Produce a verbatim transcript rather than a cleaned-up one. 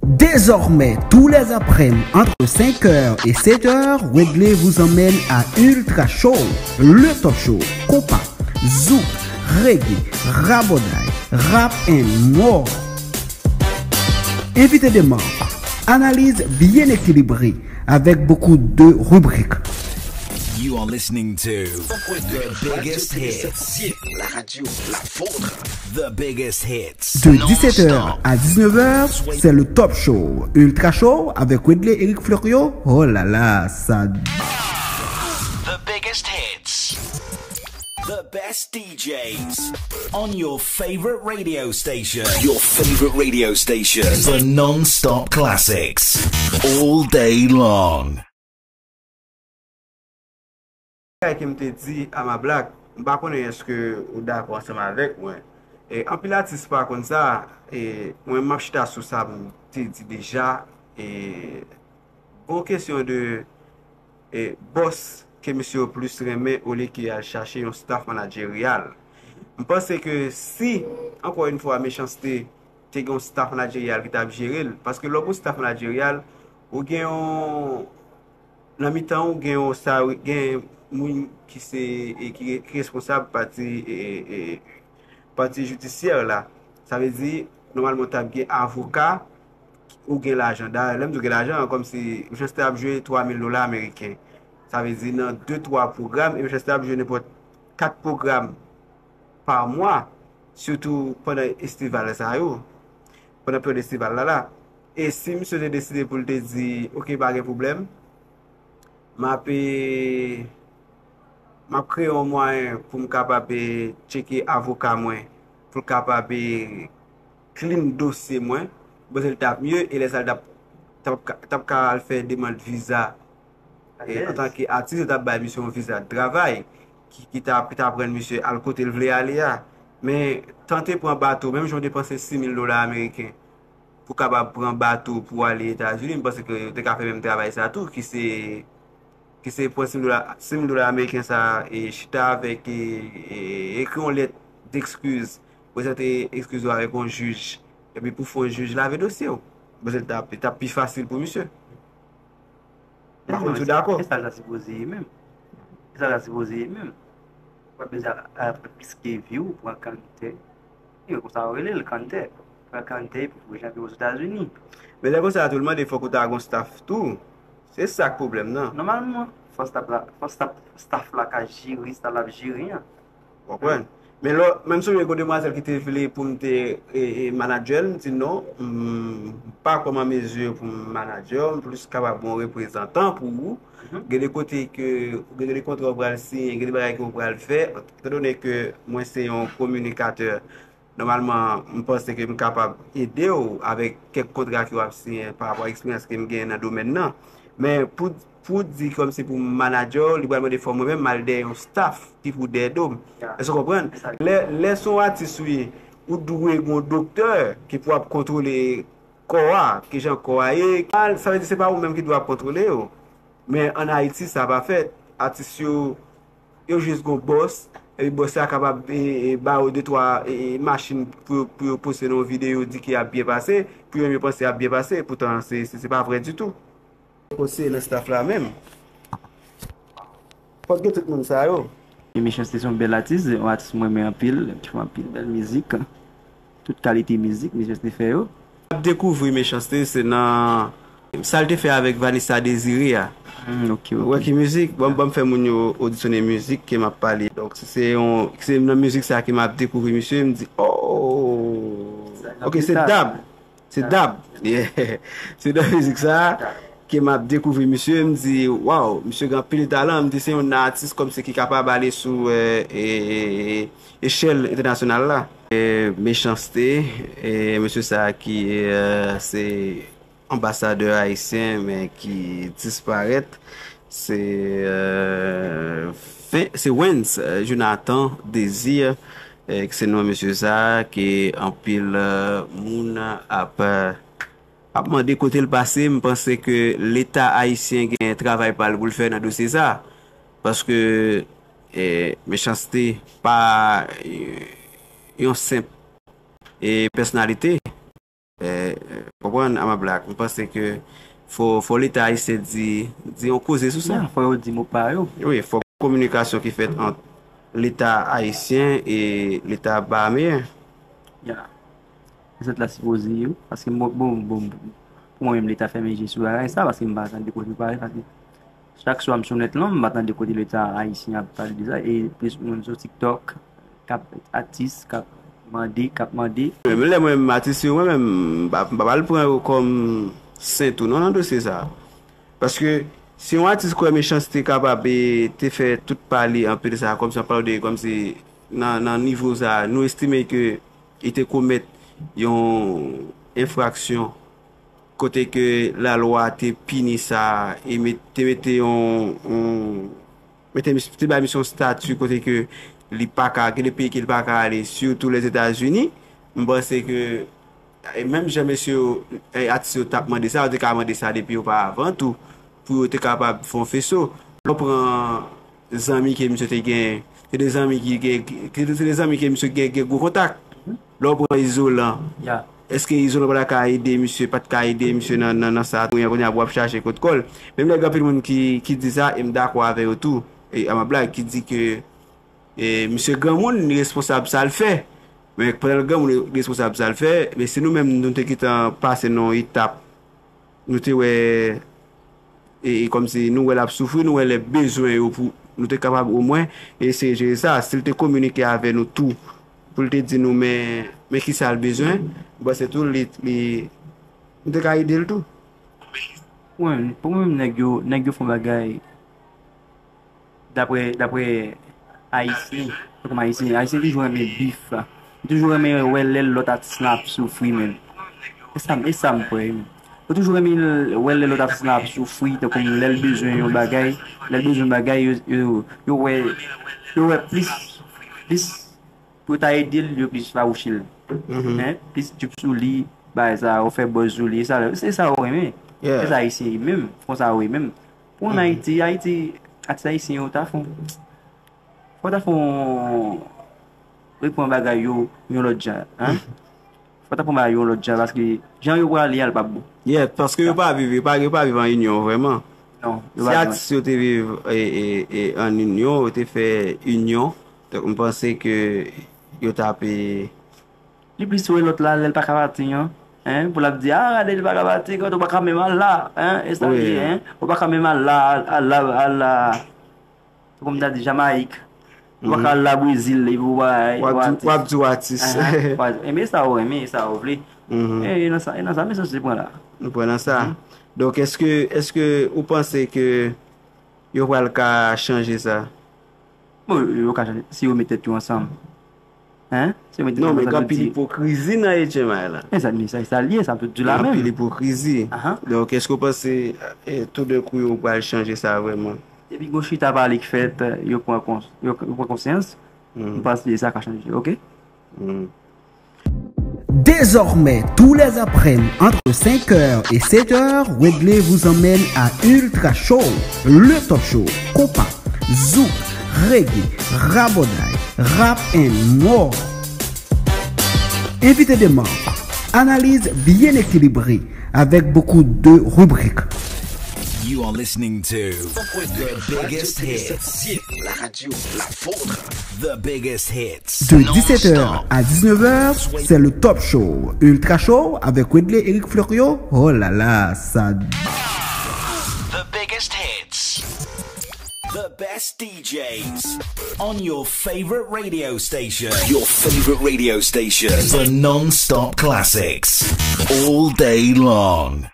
Désormais, tous les après-midi, entre cinq heures et sept heures, Wedley vous emmène à Ultra Show, le top show. Compas, zouk, reggae, raboday, rap and more. Invité de marque, analyse bien équilibrée, avec beaucoup de rubriques. You are listening to the biggest hits. La radio, la vôtre. The biggest hits. De dix-sept heures à dix-neuf heures, c'est le top show. Ultra Show avec Wedley Eric Fleuriot. Oh là là, ça. The biggest hits. The best D Js on your favorite radio station. Your favorite radio station. The non-stop classics. All day long. Bagay ke m te di a ma black, m pa konnen èske ou dakò ansanm avèk mwen. E, anpil atis pa konn sa, e, mwen m ap chita sou sa m te di deja, e, gon kesyon de, e, bòs ke misye yo plis renmen olye ke al chache yon staff managerial. M panse ke si, ankò yon fwa, Mechanste te gen yon staff managerial ki t ap jere l, paske lè w gen yon staff managerial, ou gen yon, nan mitan ou gen yon sa, gen moun ki se, e ki, ki responsab pati, e, e, pati jidisyè la. Sa vle di, nòmalman, w t ap gen avoka, ou gen lajan. Dayè, lè m di w gen lajan, kòmsi Mechanste ap jwe twa mil dola ameriken. Sa vle di, nan de, twa pwogram, e Mechanste ap jwe nenpòt kat pwogram pa mwa, sitou pandan estival sa yo, pandan peryòd estival la la. E si misye te deside pou l te di, "Ok, pa gen pwoblèm, m ap, e, m ap kreye yon mwayen pou m kapab, e, tcheke avoka mwen, pou l kapab, e, clean dosye mwen," m panse l t ap mye, e lè sa l t ap, t ap ka, t ap ka al fè demann viza. E, antanke atis, yo t ap bay misye yon viza de travay ki, ki t ap, ki t ap rann misye al kote l vle ale a. Men, tante pran bato, menm jan w depanse sis mil dola ameriken pou kapab pran bato pou ale Etazini, m panse ke yo te ka fè menm travay sa tou, ki se, ki se pran sis mil dola, sis mil dola ameriken sa, e chita avèk, e, e, ekri yon lèt dekskiz, prezante ekskiz ou avèk yon jij, epi pou fè yon jij lave dosye w. M panse l t ap, t ap pi fasil pou misye. M pa konn si w dakò. E sa l ta sipoze ye menm? E sa l ta sipoze ye menm? Ou pa bezwen riske vi w, pran kanntè. E konsa yo rele l kanntè. Pran kanntè epi pou janvye Ozetazini. Men lè konsa tou, l mande fòk ou ta gon staff tou. Se sa k pwoblèm nan. Nòmalman, fò staff la, fò staff, staff la ka jere sa l ap jere an. Ou konprann? Men lò, menm si w gen yon demwazèl ki te vle pou m te, e, e, manadjè l, m di non, m pa kwè m an mezi pou m manadjè w, m plis kapab yon reprezantan pou ou. Gen de kote ke, gen de kontra w pral siyen, gen de bagay ke w pral fè, etandone ke mwen se yon kominikatè, nòmalman, m panse ke m kapab ede w avèk kèk kontra ke w ap siyen pa rapò a eksperyans ke m genyen nan domèn nan. Men pou, pou di kòmsi pou manadjè w, li pral mande fò mwen menm m al dèyè yon staff ki pou dèyè do m. Èske w konprann? Lè, lè se yon atis ou ye, ou dwe gen yon doktè ki pou ap kontwole kò a, kijan kò a ye. Sa vle di se pa ou menm ki dwe ap kontwole yo. Men ann Ayiti, sa pa fèt. Atis yo, yo jis gon bòs, epi bòs la kapab, e, e, ba yo de twa, e, e, machin pou yo, pou yo poste nan yon videyo, di ke y ap byen pase, pou yo menm yo panse y ap byen pase, poutan se, se, se pa vrè ditou. Poste nan staff la menm. Fòk gen tout moun sa yo. E Mechanste se yon bèl atis, yon atis mwen renmen anpil, ki fè anpil bèl mizik. Tout kalite mizik, Mechanste fè yo. M ap dekouvri Mechanste, se nan sa l te fè avèk Vanessa Désiré a. Hmm, ok, ok. Ou wè ki mizik? Ban, ban m fè moun yo odisyone mizik ke m ap pale. Donk, se yon, se nan mizik sa ke m ap dekouvri misye, m di, oh! Ok, se dab. Se dab. Yeah. Se nan mizik sa ke m ap dekouvri misye, m di, waw, misye gen anpil talan, m di se yon atis kòmsi ki kapab ale sou, e, e, e, echèl entènasyonal la. E, Mechanste, e, mesye sa ki, e, se anbasadè ayisyen, men ki disparèt, se, e, Ven-, se Wens, e, Jonathan Désir, e, se non mesye sa ke anpil, e, moun ap, e, ap mande kote l pase. M panse ke Leta ayisyen gen travay pa l pou l fè nan dosye sa. Paske, e, Mechanste pa, e, yon senp, e, pèsonalite. Konprann, Ama Black. M panse ke fò, fò Leta ayisyen di, di yon koze sou sa. Ya, fò yo di mo pa yo. Wi, fò kominikasyon ki fèt ant Leta ayisyen e Leta bahameyen. Ya. Zòt la sipoze yo, paske mwen, bon, bon, pou mwen menm, Leta fèmen je sou bagay sa, paske m pa tande kote yo pale, paske chak swa m sou nèt lan, m pa tande kote Leta ayisyen ap pale de sa, e plis moun sou TikTok, k ap atis, k ap mande, k ap mande. Men lè mwen menm atis yo, mwen menm, m pa, m pa pral pran yo kòm sen tou non nan dosye sa. Paske si yon atis kwè Mechanste kapab e te fè tout pa li anpil sa, kòmsi ap pale de, kòmsi nan, nan nivo sa, nou estime ke li te komèt yon enfraksyon kote ke lalwa te pini sa e met, te mete yon, yon mete mis-, te bay misye yon stati kote ke li pa ka, gen de peyi ke li pa ka ale, sitou Lèzetazini. M panse ke, e menm jan mesye yo, e atis yo t ap mande sa, yo te ka mande sa depi oparavan tou, pou yo te kapab fè yon feso. Lè w pran zanmi ke misye te gen, se de zanmi ki gen, ki, se de zanmi ke misye gen, gen gwo kontak. Lè w pran Izolan, èske Izolan pa ta ka ede misye, pa t ka ede misye nan, nan, nan sa tou, kounye a w ap chache kot kò l. Menm lè gen anpil moun ki, ki di sa, e m dakò avè yo tou, e Ama Black ki di ke, e, misye granmoun, li responsab sa l fè. Men pandan l granmoun, li responsab sa l fè, men si nou menm nou te gentan pase nan yon etap, nou te wè, e, e kòmsi nou wè l ap soufri, nou wè lè bezwen yo pou nou te kapab omwen eseye jere sa. Si l te kominike avè nou tou, pou l te di nou, men, men kisa l bezwen, m panse tou, li, li, nou te ka ede l tou. Wi, pou mwen, nèg yo, nèg yo fè yon bagay daprè, daprè Ayisyen, kòm Ayisyen, Ayisyen toujou renmen bif. Yo toujou renmen wè lè lòt atis lan ap soufri menm. E sa, e sa m kwè, wi. Yo toujou renmen wè lè lòt atis lan ap soufri, tankou lè l bezwen yon bagay, lè l bezwen bagay, yo, yo, yo wè, yo wè plis, plis pou yo ta ede l, yo plis fawouche l. Hein? Plis tchip sou li, bagay sa, yo fè buzz sou li, e sa, e sa yo renmen. E sa Ayisyen ye menm, konsa yo ye menm. Pou ann Ayiti, Ayiti, atis ayisyen yo ta fè yon, fò ta fè yon, reprann bagay yo yon lòt jan, hein? Fò ta pran bagay yo yon lòt jan, paske jan yo prale a, l p ap bon. Yeah, paske yo pa viv, yo pa, yo pa viv an inyon vrèman. Non, yo pa viv. Si atis yo te viv, e, e, e, an inyon, yo te fè inyon, donk m panse ke yo t ap, e, li plis wè lòt la, lè l pa ka pati an, hein, pou l ap di, ah, gade, li pa ka pati, gade, ou pa ka menm al la, hein, e sa l ye, hein, ou pa ka menm al la, al, al la, al la. Tankou m ta di Jamayik. Ou pa ka al la Brezil, epi w pa, w ap di, w ap di w atis. Enben, sa w renmen, sa w vle. E, e nan sa, e nan sa, men sa se pwen la. Nou pran nan sa. Donk, èske, èske ou panse ke yo pral ka chanje sa? Bon, yo ka chanje, si yo met tèt yo ansanm. Hein? Se mwen ki di non, men gen anpil ipokrizi nan H M I la. Men sa, men sa, sa l ye, sa m ap di la menm. Gen anpil ipokrizi. Donk, èske w panse, e, toudenkou yo pral chanje sa vrèman? Depi gon chita pale k fèt, yo pran kons-, yo, yo pran konsyans, m panse sa ka chanje, oke? Désormais, tous les après-midi, entre cinq heures et sept heures, Wedley vous emmène à Ultra Show, le top show, compas, zouk, reggae, raboday, rap and more. Invité de marque, analyse bien équilibrée avec beaucoup de rubriques. You are listening to the biggest hits. La radio, la vôtre. The biggest hits. De dix-sept heures à dix-neuf heures, c'est le top show, Ultra Show avec Wedley Eric Florio. Oh là là, ça. The biggest hits. The best D Js on your favorite radio station. Your favorite radio station. The non-stop classics all day long.